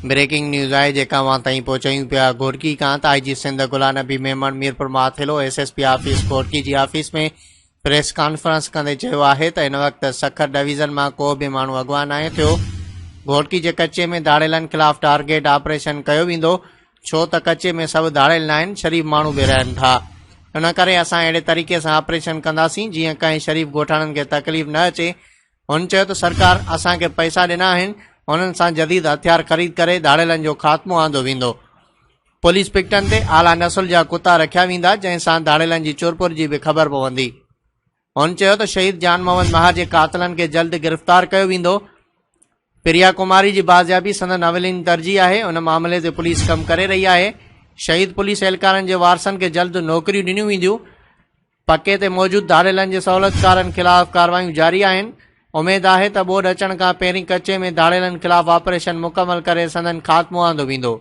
Breaking news آهي جيڪا اوهان تائين پهچايون پيا گهوٽڪي کان ته I G Sindh Ghulam Nabi Memon Mirpur Mathelo S S P office Ghotki جي آفيس ۾ پريس ڪانفرنس ڪندي چيو آهي ته هن وقت سکر ڊويزن مان ڪو به ماڻهو اغوا ناهي ٿيو گهوٽڪي جي ڪچي ۾ ڌاڙيلن خلاف ٽارگيٽ آپريشن ڪيو ويندو ڇو ته ڪچي ۾ سڀ ڌاڙيل ناهن شريف ماڻهو به رهن ٿا ان ڪري اسان اهڙي طريقي سان آپريشن ڪنداسين جيئن ڪنهن شريف ڳوٺاڻن کي تڪليف نه اچي هن چيو ته سرڪار اسان کي پئسا ڏنا آهن، انهن سان جديد هٿيار خريد ڪري ڌاڙيلن جو خاتمو آندو ويندو. پوليس پڪٽن تي اعليٰ نسل جا ڪتا رکيا ويندا، جنهن سان ڌاڙيلن جي چرپر جي به خبر پوندي. هن چيو ته شهيد جان محمد مهار جي قاتلن کي جلد گرفتار ڪيو ويندو. پريا ڪماري جي بازيابي سندن اولين ترجيح آهي، ان معاملي تي پوليس ڪم ڪري رهي آهي. شهيد پوليس اهلڪارن جي وارثن کي جلد نوڪريون ڏنيون وينديون. پڪي تي موجود ڌاڙيلن جي سهولتڪارن خلاف ڪارروايون جاري آهن، اميد آهي ته ٻوڏ اچڻ کان پهرين ڪچي ۾ ڌاڙيلن خلاف آپريشن مڪمل ڪري سندن خاتمو آندو ويندو.